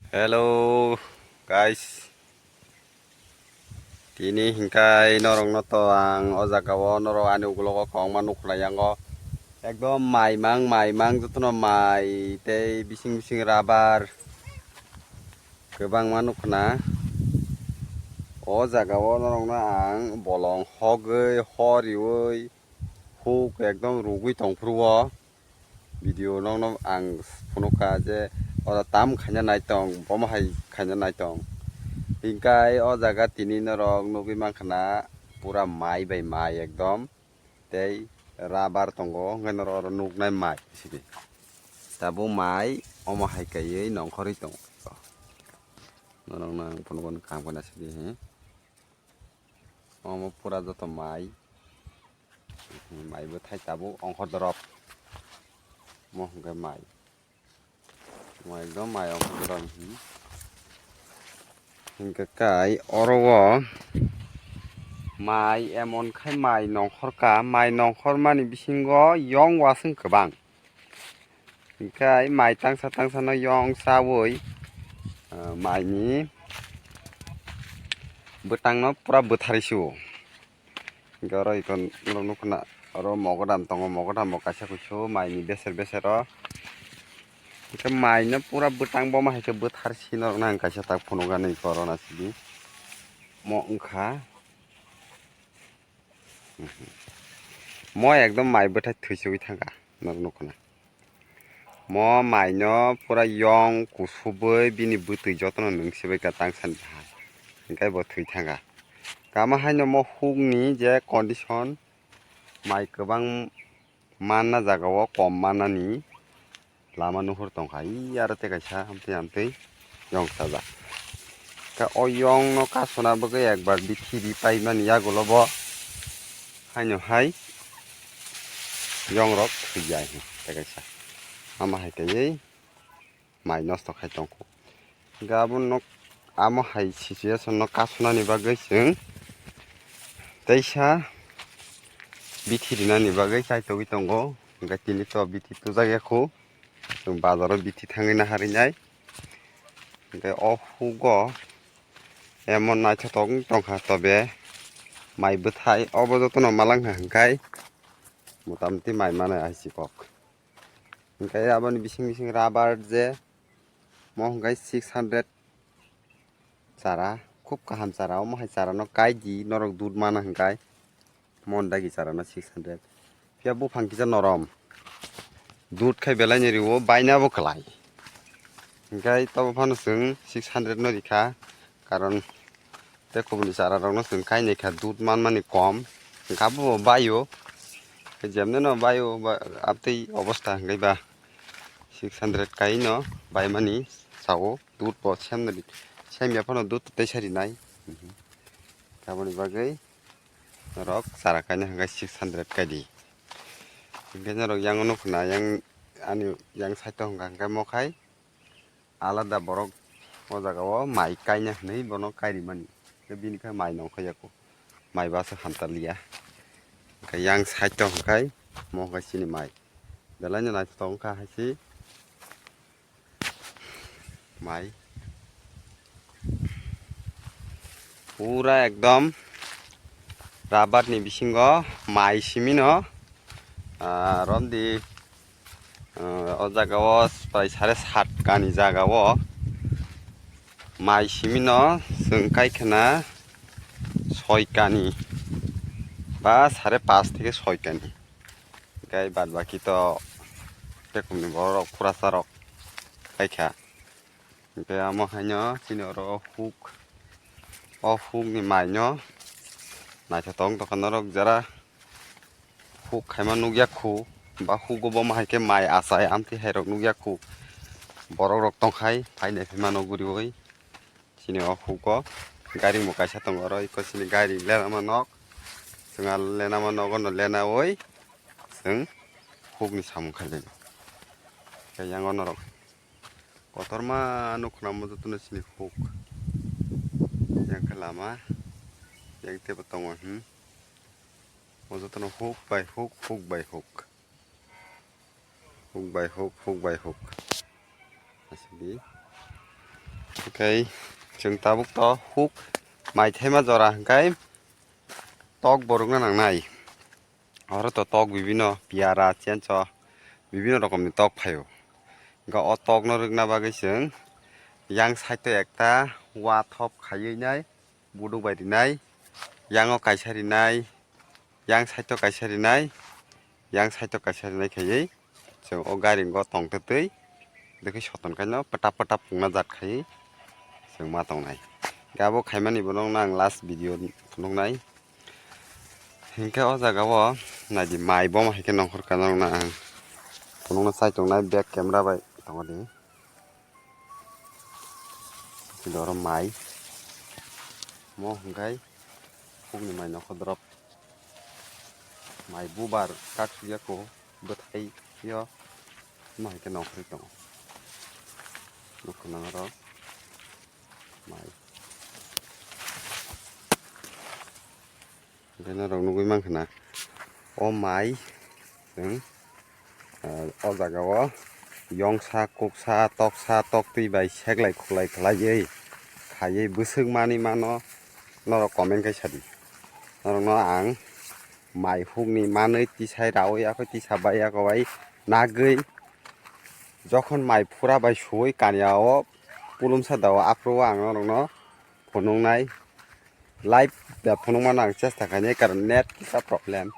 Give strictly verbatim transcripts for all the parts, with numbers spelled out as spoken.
Hello guys, tini hinkai norokno to ang o jaga o norok ani ugulogo kwbangma nukhwlai yango, ekdom maimang maimang jotono mai tei bising bising rubber kwbangma nukhna. O jaga o norokno ang bolong hogwi horiwi huk ekdom rugwi tongphuru o. Video nokno ang phunukha je oro tam khaina naitong, bomo hai khaina naitong. Hinkai o jaga tini norok nugwi mankha na pura mai bai mai ekdom tei rubber tongo, hinkai norok oro nuknai mai sidi. Tabuk mai omo hai kaiwi nongkhorwi tongo. Norokno ang phunukgo kaham khe naisidi he. Omo pura joto mai. Mai bwthai tabuk ongkhor dorop. Mo hwnkhe mai. Mo ekdom mai ongkhor dorop. Hinkhe kai oro o mai emon khai mai nongkhor ka, mai nongkhor mani bisingo yong waswng kwbang. Hinkhe mai tangsa tangsa no yong chawi, ah, mai ni bwtang no pura bwtharwi sio. Hinkhe oro iko norok nukha na oro mogodam tongo, mogodam bo kaisa kusu mai ni beser beser o. Hinkhe mai no pura bwtang bo ma hai khe bwthar si norok nang kaisa tak phunukgani iko oro na sidi. Mo wngkha. Mo ekdom mai bwthai thwichugwi thangkha, norok nukha na. Mo mai no pura yong kusubwi bini bwtwi jotono nung sibai kha tang sani bahai. Hinkhe bo thwi thangkha. Kama haino mo hukni je condition, mai kwbang manna jaga o kom mannani lama nuhur tongkha, iyaro tei kaisa amtwi amtwi yong sajak. Khe o yong no kasuna bagwi ekbar bithi ri paimani yagulo bo haino hai yong rok thwi ya tei kaisa ama hai kaiwi mai nosto khai tongkho. Hinkhe abo nok amo hai situation no kasunani bagwi chwng teisa bithi rinani bagwi chaitogwi tongo. Hinkhe tini to bithi tujak ya khu, chwng bazaro bithi thangwi naharwi nai. Hinkhe o hugo emon naithotok wng tongkha, tobe mai bwthai obo jotono malangkha hinkhai motamoti mai mano aisi kok. Hinkhe aboni bising bising rubber je mo hinkhe six hundred chara, khub kaham chara, omo hai chara no kai di norok dud mana hinkhe. Mon dagi chara no six hundred. Phiya buphang kisa norom. Dud khai belai ni riwo baina bo kwlai. Hinkhe tobo phano chwng six hundred no rikha. Karon tei kubuni chara rok no chwng kai naikha dud manmani kom. Hinkhe abo bo baio. Jemne no baio ba abtei obosta hinkhe ba six hundred kai no baimani sao dud bo semna di. Semya phano dud tei sari nai. Aboni bagwi norok chara kaina hwnkhe six hundred kai di. Hinkhe norok yang nukna yang ani yang side o hwnkha hwnkhe mokhai alada borok o jaga o mai kaina hwnwi bono kai rimani. Tei bini khe mai nongkha yaku. Mai baso hamta liya. Hwnkhe yang side o hwnkhe mo hwnkhe chini mai. Belai no naithotok wngkha hai se. Mai. Pura ekdom rubber ni bisingo mai simi no, ah, romdi, ah, o jaga o prai sare sat kani jaga o mai simi no chwng kai khna soi kani ba sare pas theke soi kani. Hinkhe baad baki to tekumni borok khurasa rok khaikha. Hinkhe amo haino chini oro huk, o hukni maino naithotok wng tongkha norok jara huk khaima nukya khu, ba hugo bo ma hai khe mai achai amtwi hai rok nukya khu. Borok rok tongkhai phainai phaima no guriui. Chini o hugo gari bo kaisa tongo, oro eko chini gari lenama nok. Chwng a lenama nogo no lenaui chwng hukni samung khailai. Khe yang o norok kotorma nukho na mo jotono chini huk. Yang khe lama yang teibo tongo, hmm. Mo jotono huk bai huk, huk bai huk. Huk bai huk, huk bai huk. Aswk di. Hwnkhe chwng tabuk to huk mai thaima jora hwnkhe tok bo rwkna nangnai. Oro to tok bibino piyara, chencho, bibino rokomni tok phaio. Hwnkhe o tokno rwkna bagwi chwng yang side o ekta wa thop khaiwi nai, buduk bai rinai, yango kaisa rinai, yang side o kaisa rinai, yang side o kaisa rinai khaiwi chwng o gari go tongtwtwi, dekhe soton kaino pwtap pwtap pungna jat khaiwi chwng ma tongnai. Hwnkhe abo khaimani bono ang last video phunuknai. Hwnkhe o jaga o naidi mai boma hai khe nongkhor kanarokno ang phunukna chai tongnai, back camera bai tongo di. Oro mai mo hwnkhe hukni mai nokho drop mai bubar kak suyako bwthai yo mo hai khe nongkhorwi tongo. Nukho nang oro mai. Hwnkhe norok nugwi mankha na, o mai chwng, ah, o jaga o yongsa, kuksa, toksa, toktwi bai seklai khuklai khlaiwi khaiwi bwswk manwi mano, norok comment khai sadi. Norokno ang mai hukni manwi tisai raui, akhoi tisa bai, ako bai nagwi, jokhon mai phura bai suui kanya o pulumsa dao, aphuru o ang norokno phunuknai. Live da phunukmano ang chesta khainai, karon net kisa problem.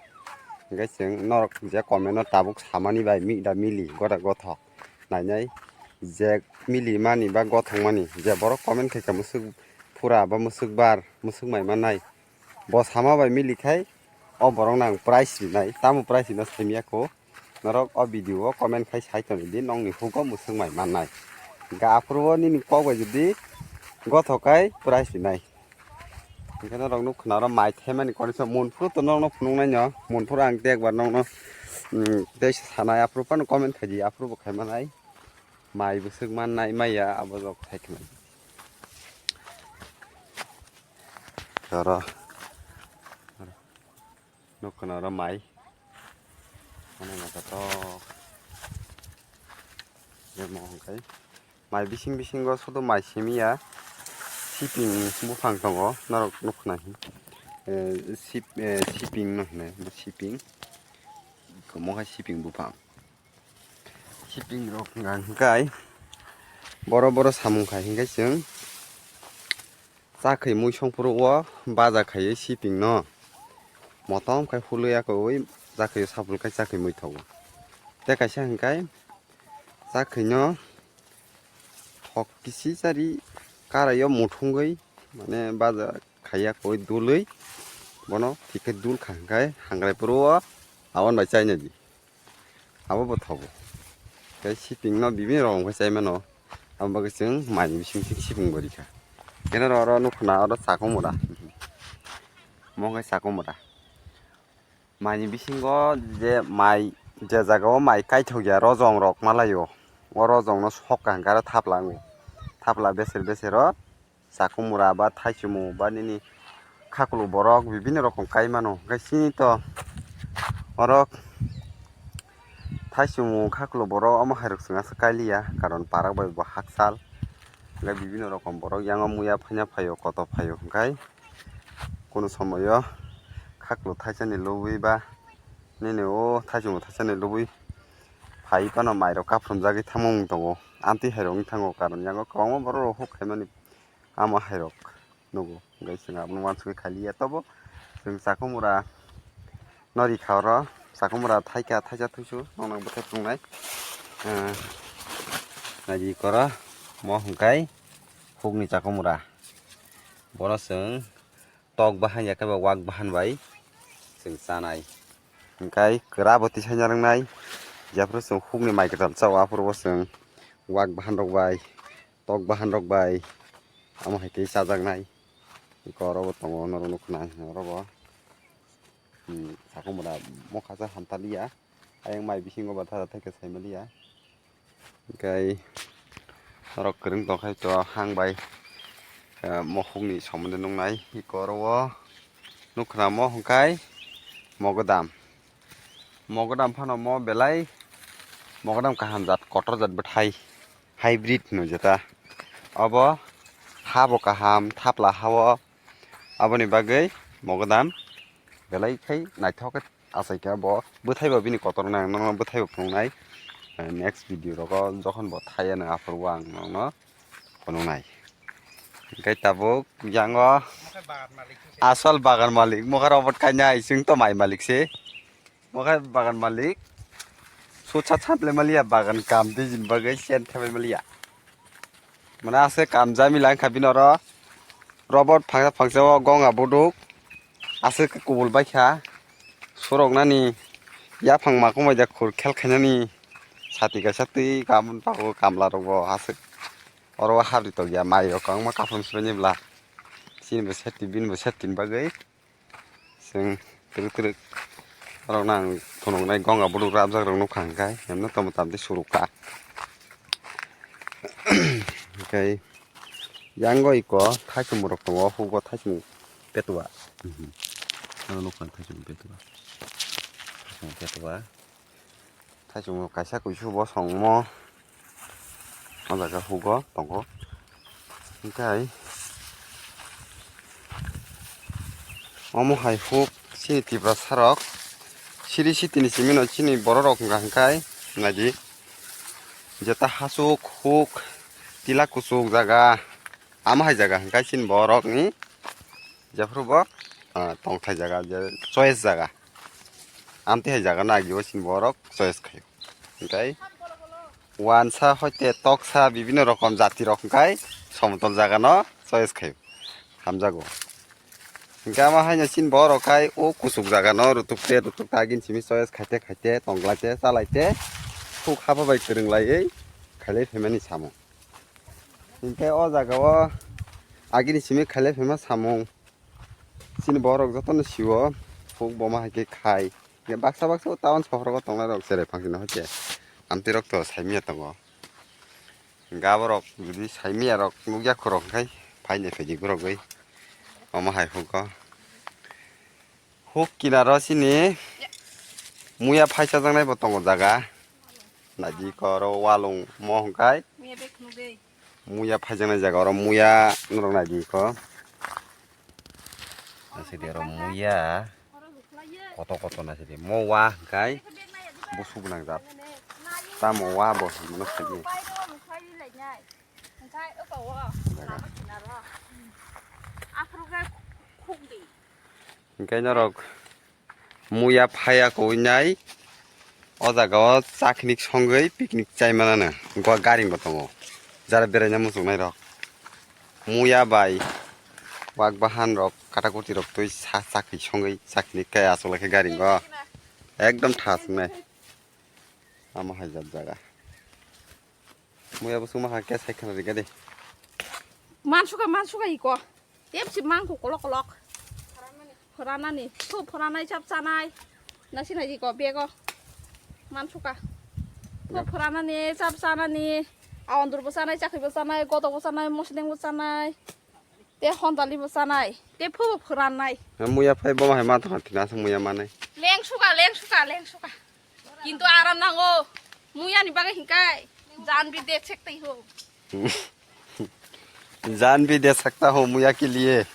Hwnkhe chwng norok je comment no tabuk samani bai mi-, da mili gota gothok nainai, je mili mani ba gothok mani, je borok comment khaikha mwswk phura ba mwswk bar, mwswk mai mannai, bo sama bai mili khai o borokno ang prize rinai. Tamo prize rino saimya kho? Norok o video o comment khai sai tongdi, nongni hugo mwswk mai mannai. Hwnkhe aphuru o nini kok bai jodi gothok khai prize rinai. Hwnkhe norok nukha na oro mai thaimani condition, monphuru to norokno phunuknai no, monphuru ang tei ekbar nokno, mm, tei sanai, aphuru phano comment khaidi, aphuru bo khaimanai. Mai bwswk mannai maya abo jok thai khna. Oro nukha na oro mai. Ano naithotok. Bemo hwnkhe mai bising bisingo sudu mai simi ya. Siping buphang tongo, norok nukha na hi. Eh, sip-, eh, siping no hino, siping. Omo khe siping buphang. Siping rok hwnka hwnkhe boro boro samung khai hwnkhe chwng chakhwi mui songphuru o baja khaiwi siping no motom khai hului akowi chakhwi sapul khai chakhwi mui thogo. Tei kaisa hwnkhe chakhwi no thok kisi chari karai o muthungwi mane baja khaiya koi dului bono thik khe dul kha hwnkhe hangrai phuru o aboni bai chaina di. Abo bo thogo. Tei siping no bibini rok hwnkhe chai mano. Abo bagwi chwng mai ni bising siping bo rikha. Khe oro nukho na oro chakhung mura. Mo hwnkhe chakhung mura. Mai ni bisingo je mai, je jaga o mai kaithok ya rojong rok malaio. O rojong no sok kaham khe aro thapla wngo. Thapla beser beser o chakhung mura ba thaichumung ba nini khakluk borok bibini rokom kai mano. Hwnkhe chini to oro thaichumung khakluk borok omo hai rok chwng aswk kai liya, karon parak bai bo hakchal. Hwnkhe bibini rokom borok yang o muya phanya phaio, koto phaio, hwnkhe kunu somoyo khakluk thaisani lobwi ba nini o thaichumung thaisani lobwi phai phano mai rok kaphrum jagwi thangma wng tongo. Amtwi hai rok wng thango, karon yang o kwbangma borok rok huk khaimani. Amo hai rok nugo, hwnkhe chwng abono uansugwi khaliya. Tobo chwng chakhung mura no rikha oro, chakhung mura thaikha, thaisa thuisu noknang bwthai phunuknai. Ah, naidi koro mo hwnkhe hukni chakhung mura. Bono chwng tok bahan ya khe ba wak bahan bai chwng chanai. Hwnkhe kwra bo tisaina rwngnai. Jephuru chwng hukni mai kwtal chao, aphuru bo chwng wak bahan rok bai, tok bahan rok bai, amo hai khe chajaknai. Eko oro bo tongo, norok nukho na oro bo. Hmm, chakhung mura mokha cha hamtaliya. Ayang mai bisingo batha batha khe saimaliya. Hwnkhe norok kwrwng tongkhai to hang bai, eh, mo hukni somondo nuknai. Eko oro o nukho na mo hwnkhe mogodam. Mogodam phano mo belai mogodam kaham jat, kotor jat bwthai. Hybrid hino jeta. Obo Ha bo kaham, thapla ha o. Aboni bagwi mogodam belai khai naithok khe achai kha bo. Bwthai bo bini kotor nang, nono bwthai bo phunuknai. Eh, next video rogo jokhon bo thai ya nang aphuru ang nono phunuknai. Hingke tabuk yango asol bagan malik mokhe robot kainai, chwng to mai malik se. Mokhe bagan malik sut sat sat le maliya, bagan kam twi jin bagwi sen themai maliya. Mane aswk kam jami lang kha bini oro robot phangsa phangsa o gonga buduk aswk kubul bai kha. Surok nani yaphang ma kumai da khur khel khainani sati kaisa twi kam pago kamla rok bo aswk oro habri tokya mai rok kwbangma kaphum sibani bla chini bo safety bini bo safety ni bagwi. Chwng twrwk twrwk borok no ang phunuknai gonga buduk rabjak rok nukha hwnkhe emno tamo tamtwi surukha. Hwnkhe yango iko thaichung rok tongo, hugo thaichung petua. Ano nukha thaichung petua. Thaichung petua. Thaichung kaisa kuisu bo songmo o jaga hugo tongo. Hingke hai omo hai huk chini Tiprasa rok siri sitini simi no chini borok rok wngkha hingke naidi jeta hachuk huk tila kuchuk jaga amo hai jaga hingke chini borok ni jephuru bo tongthai jaga je choice jaga. Amtwi hai jaga no agio chini borok choice khaio. Hingkai wansa hoite toksa bibino rokom jati rok hingkai somotol jaga no choice khaio. Hamjago. Hingkai ama haino chini borok khai o kuchuk jaga no rutuk te rutuk ta agini simi choice khaite khaite tonglaite chalaite thuk hapha bai kwrwng laiwi khailai phaimani samung. Hingkai o jaga o agini simi khailai phaima samung. Chini borok jotono sio, huk boma hai khe khai. Baksa baksa o town sohor o tongnai rok cherai phang sino hai khe. Amtwi rok to saimanya tongo. Hingke aborok jodi saimanya rok nukya khorok khai phaini phaidi gorogwi. Omo hai hugo. Huk kinaro chini muya phaisajaknai bo tongo jaga. Naidi koro walung mo hwnkhe. Muya phaijaknai jaga oro muya norok naidi ko. Asidi oro muya koto koto naisidi mo wa hwnkhe busu gwnang jat. Tamo wa bo hwnmano saidi. Jaga. Hwnkhe norok muya phaiya kowinai o jaga o chaknik songwi picnic chai manano. Hwnkhe o garing bo tongo jara beraina muchungnai rok. Muya bai wak bahan rok kata kuti rok twi sa chaknik songwi chaknik khe achuk lai khe garing o ekdom thas wngnai. Amo hai jat jaga. Muya bwswk ma hakhe sai khna rikha de. Mansuka mansuka iko. Tepsi mangkuk kolok kolok. Phoranani. Thu phoranai chap chanai. Nasi nai iko bego. Mansuka. Thu phoranani chap chanani. Awandur bo chanai, chakri bo chanai, godok bo chanai, mosdeng bo chanai. Te hondali bo chanai. Te phu bo phorannai. Muya phai bo hai ma thang thina muya manai. Leng suka, leng suka, leng suka. Kintu aram nango. Muya ni bagwi hingkai. Jan bhi dekh sakte ho. Jan bhi dekh sakta ho muya ke liye.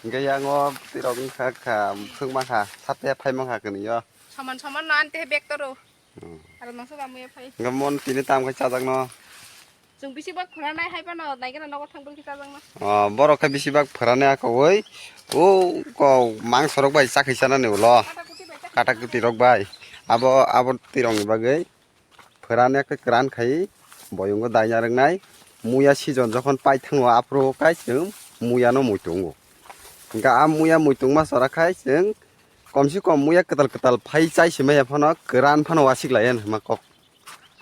Hingkai yango tirok wngkha kha, thwk ma kha, sate phai ma kha kani yo. Saman saman no ante bek toro. Hmm. Aro nang soba muya phai. Hingkai mon tini tam khai chajak no. Chwng bisi bak phwranai hai phano naikhe na nogo thang bwlwi chajakna. O, borok khe bisi bak phwranai akhogwi. O, ko mangso rok bai chakhi chanani ulo. Kata kuti bai chakhi. Kata kuti rok bai. Abo, abo tirok ni bagwi phwranai khe kwran khai boyungo daina rwngnai. Muya season jokhon pai thango aphuru kai chwng muya no muitungo. Hingkhe a muya muitungma chora khai chwng komsi kom muya kwtal kwtal phai chai se maya phano kwran phano wasik lai hwnma kok.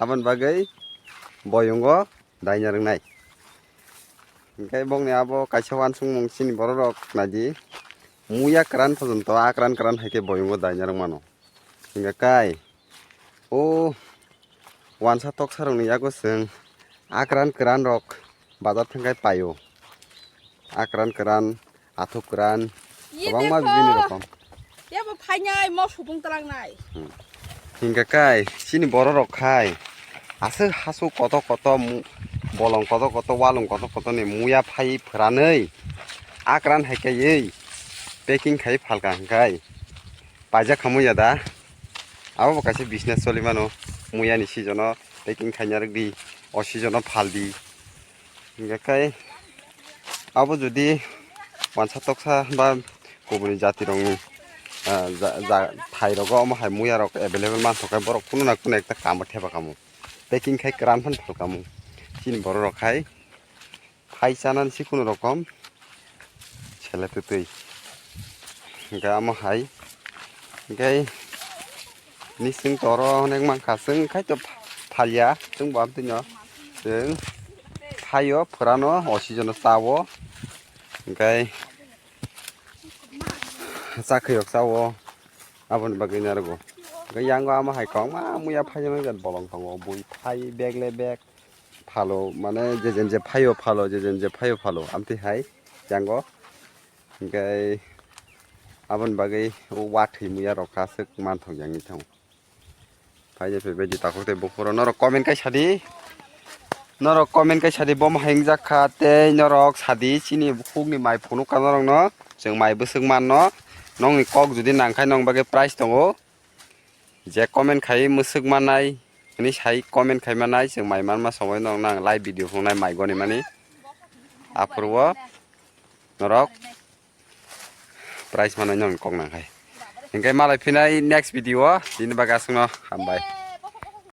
Aboni bagwi boyungo daina rwngnai. Hingke bongni abo kaisa wansukmung chini bororok naidi, muya kwran pojonto a kwran kwran hai khe boyungo daina rwngmano. Hingke kai o wansa toksarokni yago chwng a kwran kwranrok bazar thangkhai paio. A kwran kwran, athuk kwran, kwbangma bibini rokom. Tebo phainai mo supung twlangnai. Hmm. Hingkha kai, chini bororok khai aswk hasuk koto koto mu-, bolong kotor kotor, walung kotor kotor ni muya phai phwranwi akran hai kaiwi packing khai phalka hwnkhe paijak kha muya da. Abo bo kaisa business choli mano, muya ni season o packing khaina rwk di, o season o phal di. Hingkhe kai abo jodi wansa toksa ba kubuni jati rokni, ah, ja, ja, thai rogo omo hai muya rok available manthok khe borok kunu na kunu ekta kamo theba kamo. Packing khai kwran phano phalkamo. Chini borok rok khai phai chanani se kunu rokom sele twtwi. Hingkhe amo hai. Hingkhe nising toro onek mankha, chwng khai to phalya, chwng bo amtwino chwng phaio, phwrano, o season o chao. Hingkhe chakhwiyok chao, aboni bagwi narwgo. Hingkhe yango amo hai kwbangma muya phaijaknai jat bolong tongo, bui phai bag le bag phalo, mane jejen je phaio phalo, jejen je phaio phalo, amtwi hai yango. Hingkhe aboni bagwi o wathwi muya rok aswk manthok yang thango. Phaidi phaibaidi takhuk tei buphuru norok comment kai sadi. Norok comment kai sadi, bom haingjak kha tei norok sadi chini bukhukni mai phunuk ka norokno. Chwng mai bwswk manno. Nokni kok jodi nangkhai nokni bagwi price tongo. Je comment khai mwswk mannai hwnwi sai comment khai mannai, chwng mai manma somoi norokno ang live video phunuknai mai gonimani. Aphuru o norok price manwi norokni kok nangkhai. Hingkhe malai phinai next video o, tini bagwi aswkno hambai.